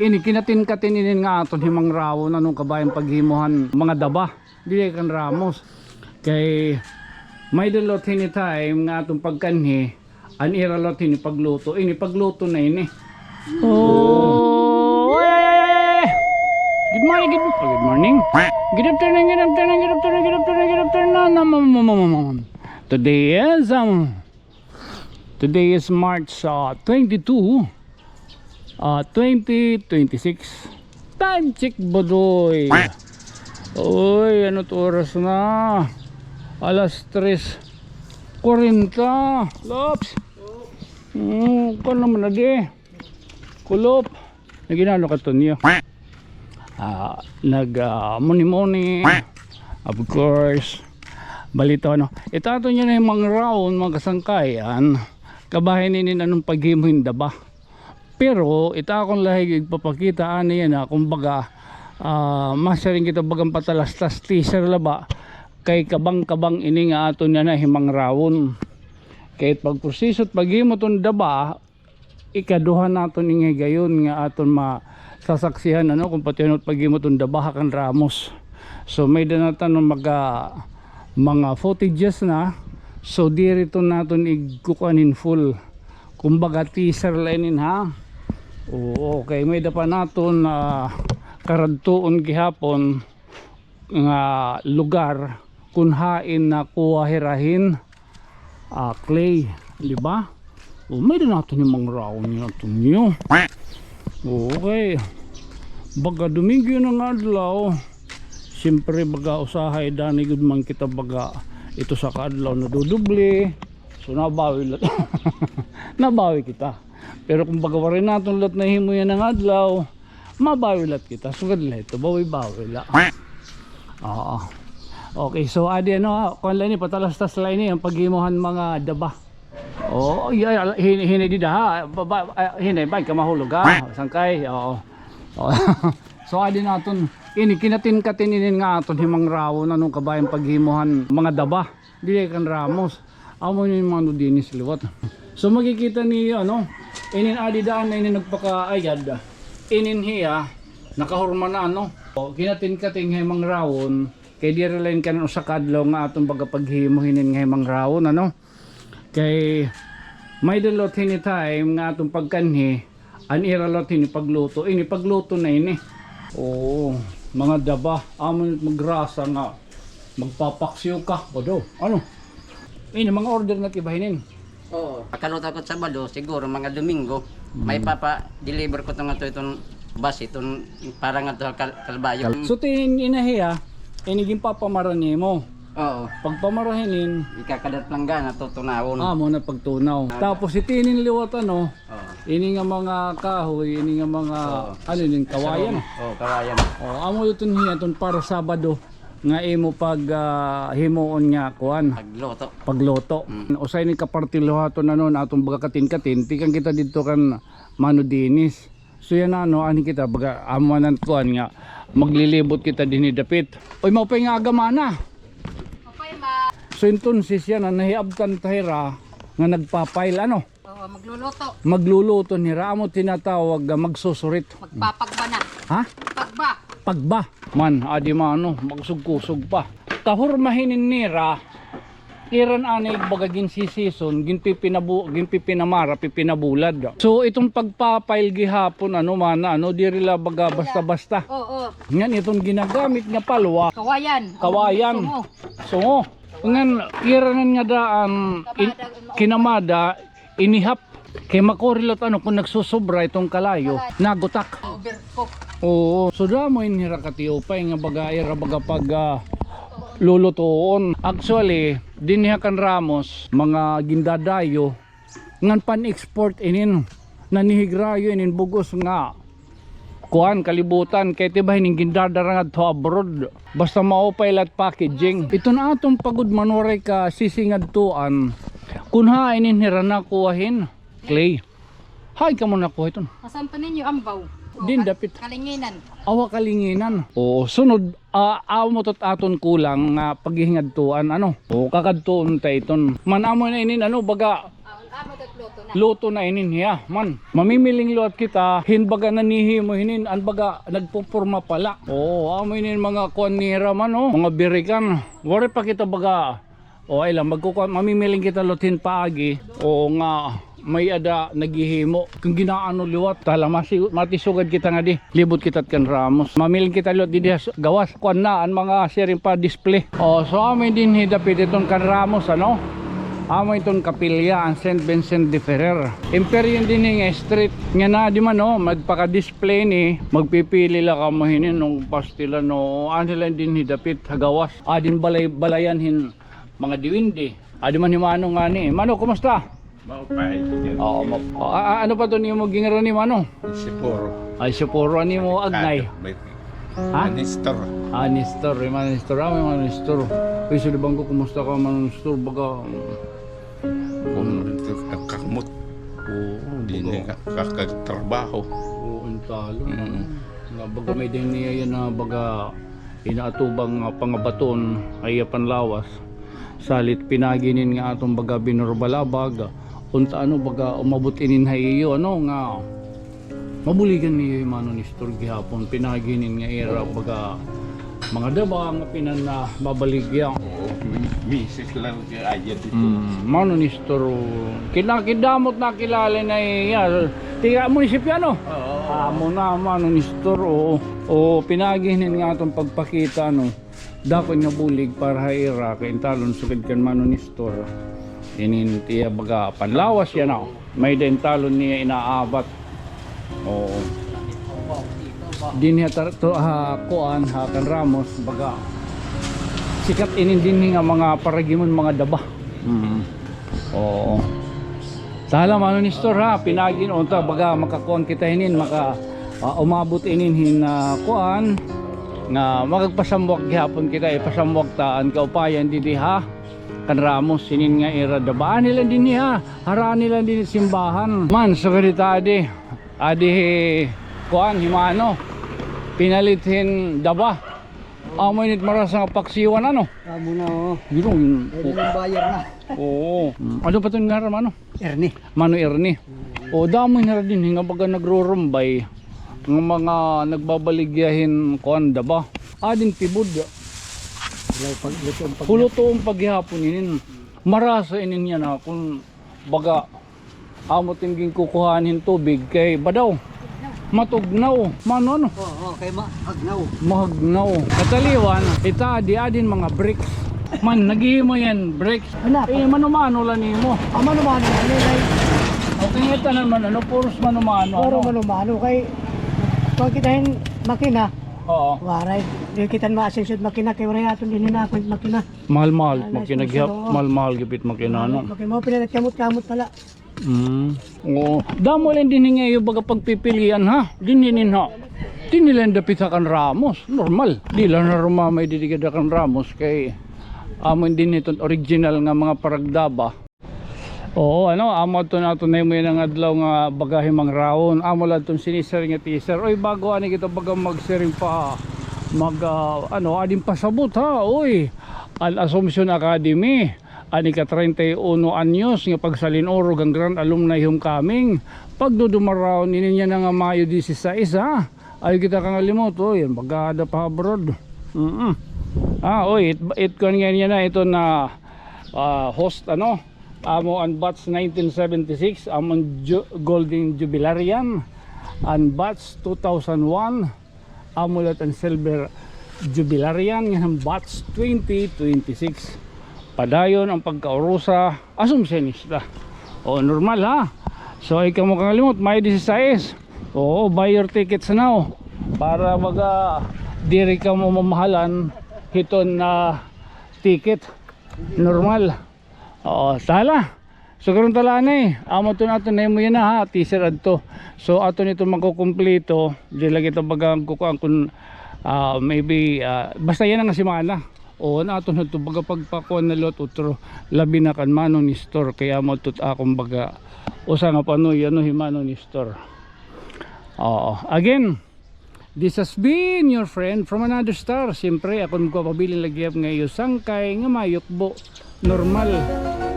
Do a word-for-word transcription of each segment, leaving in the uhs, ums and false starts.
Ini kinatin-katin inin nga aton himangrawon, ano, kabahin paghimo han mga daba. Diri kan Ramos. Kay may-ada liwat hini time nga aton pagkanhi, an ira liwat hini pagluto. Ini pagluto na ini. Oh, ay, ay, ay, ay, ay. Good morning, good, oh, good morning. Good afternoon, good afternoon, good afternoon, good afternoon, good afternoon. Today is, um, Today is March, ah, twenty-two, ah, twenty twenty-six. Time check, Bodoy. Uy, ano it oras na? Alas tres kwarenta. Lops. Hmm, kuan naman na di. Kulop. Nag-inano ka, Tonyo? Ah, nag, ah, muni-muni. Of course. Balito, ano. Ita aton yana himangrawon, mga kasangkayan. Kabahin inin aton paghimo hin daba. Pero, ita akon la igpapakita, ano yana, kumbaga, ah, masiring kita bagan patalastas, teaser la ba. Kay kabang-kabang ini nga aton yana himangrawon. Kay it pagproseso it paghimo hiton daba, ikaduha naton ini higayon nga aton masasaksihan, ano, kon patianot paghimo hiton daba ha kan Ramos. So, may-ada na tanan mga, mga footages na. So, diri ito naton igkukuan in full. Kumbaga, teaser la inin, ha? Oo, okay. May-ada pa naton, ah, karadtuon gihapon nga lugar kon hain nakuha hira hin, ah, clay, di ba? O, may-ada naton himangrawon yana, Tonyo. Okay. Baga Domingo yana nga adlaw. Siyempre, baga usahay danay gud man kita baga ito sa kaadlaw nadudubli. So, nabawi la, nabawi kita. Pero kon baga waray naton liwat nahimo yana nga adlaw, mabawi la kita. Sugad la ito, bawi-bawi la. Oo. Okay, so adi, ano, kuan la ini, patalastas la ini an paghimo han mga daba. Oo, iya, hin-, hinay dida, ha. Ba, ba, ah, hinay, bay ka mahulog, ha. Sangkay, oo. Oo. So adi naton ini, kinatin-katin inin nga aton himangrawon, ano, kabahin paghimo han mga daba. Diri kan Ramos. Amo ini mga ano dinhi liwat. So, makikita niyo, ano, inin adi daan na inin nagpakaayad. Inin hiya, nakahurma na, ano. O, kinatin-katin nga himangrawon, kay diri la ini kan usa ka adlaw nga aton baga paghimo hinin nga himangrawon, ano. Kay may-ada liwat hini time nga aton pagkanhi, an ira liwat hini pagluto. Ini pagluto na ini. Oo, mga daba. Amo it magrasa nga magpapaksiw ka. Bodo, ano? Ini, mga order na it iba hinin. Oo. Pakaluto ko Sabado, siguro mga Domingo. May papa-deliver ko ito nga ito, iton bus, iton para nga ito Kal-, Calbayog. So, ito ini hiya, ini ginpapamara nimo. Oo. Pagpamara hinin, ikakadat la nga na tutunawon. Ah, amo na pagtunaw. Tapos ito inin liwat, ano, oo, ini nga mga kahoy, ini nga mga, oo, ano inin, kawayan. Oo, kawayan. Oo, amo iton hiya, iton para Sabado nga imo pag, ah, himuon nga kuan. Pagluto. Pagluto. Mm. Usa ini kaparti liwat iton, ano, aton baga katin-katin. Tikang kita didto kan Mano Dennis. So yana, ano, anhi kita, baga, amo man an kuan nga maglilibot kita dinhi dapit. Oy, maupay nga aga, mana. Maupay, ma. So, entonces yana, nahiabtan ta hira nga nagpapail, ano? Oo, magluluto. Magluluto hira, amo tinatawag nga magsusurit. Magpapagba na. Ha? Pagba. Pagba. Man, adi man, ano, magsugkusog pa. Kahurma hinin nira, ira na ini baga ginsisison, ginpipinabu-, ginpipinamara, pipinabulad. So, iton pagpapail gihapon, ano, mana, ano, diri la baga basta-basta. Oo. Ngan iton ginagamit nga palwa. Kawayan. Kawayan. Sungo. Sungo. Ngan ira nan nga daan, in-, kinamada, inihap. Kay makuri la it, ano, kon nagsusobra iton kalayo, nagutak. Overcook. Oo. So, damo ini hira katiupay nga baga ira baga pag, ah, lulutoon. Actually, dinhi ha kan Ramos, mga gindadayo, ngan pan-export inin. Nanhihigrayo inin bug-os nga kuan, kalibutan, kay tiba hinin gindadara ngadto abroad. Basta maupay la it packaging. Iton aton pa gud man waray kasisi ngadtuan. Kon hain inin hira nakuha hin clay. Hain kamo nakuha iton? Asan pa ninyo ambaw? Din dapit. Kalinginan. Awa, Kalinginan. Oo, sunod, ah, amo ito it aton kulang nga paghihingadtuan, ano? O, kakadtuon ta iton. Man amo na inin, ano, baga. Ah, amo ito it luto na. Luto na inin hiya, man. Mamimiling liwat kita hin baga nanhihimo hinin, an baga nagpoporma pa la. Oo, amo inin mga kuan nira man, oh, mga birikan. Waray pa kita baga, o, ay la, magkukuan, mamimiling kita liwat hin paagi. Oo nga, may-ada naghihimo. Kon gin-aano liwat, tala, masi-, matisugad kita ngadi. Libot kita kan Ramos. Mamiling kita liwat didi ha s-, gawas. Kuan na, an mga siring pa display. O, so amo dinhi dapit iton kan Ramos, ano? Amo iton kapilya, an Saint Vincent de Ferrer. Imperyo dinhi nga street. Nga na, di man, no? Magpaka-display ni, magpipili la kamo hinin, no, pastilan, no? Ano la dinhi dapit ha gawas. Adin balay-, balayan hin mga diwindi. Adi man hi Mano ngani. Mano, kumusta? Maupay. Oo, ma-, a-, a-, ano pa to nimo gingarani, Mano? Sipuro. Ay, sipuro. Ano mo, agnay? May Ha? Anistor. Anistor, eh, Mano Nistor. Ah, may Mano Nistor. Uy, sa libang ko, kumusta ka, Mano Nistor? Baga, um, Kung ito, nagkakamot. Oo, di Baga. na ka-, kakagtrabaho. Oo, ang talo. Mm. Nga baga may din niya yan na baga inaatubang, ah, pangabaton, ay panlawas. Salit pinaginin nga aton baga binurbalabag. Unta ano baga umabot inin ha iyo, ano, nga mabuligan niyo hi Mano Nestor gihapon, pinaginin nga ira baga mga daba nga pinanababaligya. Oo, mi-, misis lang kay aya dito. Mm, Mano Nestor, oh. Kinakidamot nakilala na iya. Tiga munisipyo, ano? Oo. Amo na, Mano Nestor, oo. O, pinaginin nga aton pagpakita, no? Dako nga bulig para ha ira, kay intalon sugad kan Mano Nestor. Inin tiya baga panlawas yan, oh. May-ada intalon niya inaabat. Oo. Dinhi ha tar-, to, ha kuan, ha kan Ramos, baga sikat inin dinhi nga mga paragimon, mga daba. Mm. Oo. Tala, Mano Nestor, ha, pinagin, unta, baga makakuan kita hinin, maka, ah, umabot inin hin, ah, kuan, nga makagpasamwak gihapon kita, ipasamwak ta an kaupayan didi ha kan Ramos, hinin nga ira daba. Adi la dinhi, ha, harani la dinhi simbahan. Man, sugad ita adi, adi hi, kuan, hi Mano, pinalit hin daba. Amo init marasa nga paksiwan, ano? Amo na, oo. Ginoo. Ay, buyer na. Oo. Mm. Ano pa to ngaran, Mano? Ernie. Mano Ernie. Mm. O, damo hira dinhi nga baga nagrurumbay. Nga mga nagbabaligya hin kuan daba. Adin pibod. Hulaw pag-, lutoon pag- Hulutoon pa gihapon inin. Marasa inin yana kun baga amo tin ginkukuhaan hin tubig kay badaw. Matugnaw. Mano, ano? Oo, oo, kay ma-, hagnaw. Mahagnaw. Kataliwan, ita adi adin mga bricks. Man, naghihimo yan, bricks. Ano? Eh, mano-mano la nimo. Ah, mano-mano, ano, like? Okay, ito naman, ano, puros mano-mano, Puro ano? Mano-mano, kay pag kita hin makina, Oo. Waray, di kita maasenso makina, kay waray aton dinhi nga akon makina. Mahal-mahal, Mahal makina na gihap, sponsor, oo. Mahal-mahal gihap it makina, no? Makina mo, pinalit kamot-kamot pala. Mm. Oo. Damo la dinhi nga iyo baga pagpipilian, ha? Dinhi nin, ha? Dinhi la dapit ha kan Ramos. Normal. Di la na rumamay didi gad ha kan Ramos kay amo dinhi iton original nga mga paragdaba. Oo, ano, amo adto na aton nahimo yana nga adlaw nga baga himangraon. Amo la adton sinisir nga teaser. Oy, bago ani kita baga magsiring pa, mag, ah, ano, adin pasabot, ha, oy. An Assumption Academy. An ika-treinta y uno anyos nga pagsalin-urog han Grand Alumni Homecoming. Pagdudumaraon inin yana nga Mayo disisais, ha? Ayaw kita kangalimot, oy, an bagada pa abroad. Mm-mm. Ah, oy, it, it, kuan nga niya na, ito na, ah, host, ano? Amo an batch nineteen seventy-six, amo an ju-, Golden Jubilarian. An batch two thousand one, amo la it an Silver Jubilarian, ngan an batch twenty twenty-six. Padayon an pagkaurusa, Assumptionista. O, normal, ha? So, ay kamo kangalimot, Mayo disisais. Oo, buy your tickets now. Para baga diri kamo mamahalan hiton, ah, ticket. Normal. Oo, tala. So, karon tala anay. Amo to na aton nahimo yana, ha, teaser adto. So, aton ito makukumpleto. Di lagi ta baga kukuan kun, ah, maybe, ah, basta yana nga semana. O, an aton hadto baga pagpakuan na liwat utro, labi na kan Mano Nestor, kay amo adto it akon baga usa nga panoy, ano, hi Mano Nestor. Oo. Again, this has been your friend from another star. Siyempre, ako an magpapabilin la gihap nga iyo sangkay nga mayukbo. Normal.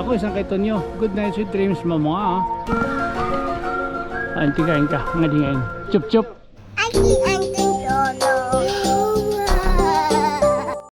Ako, isang kay Tonyo. Good night, sweet dreams, mama. Anti kain ka, ngadingan. Chup, chup.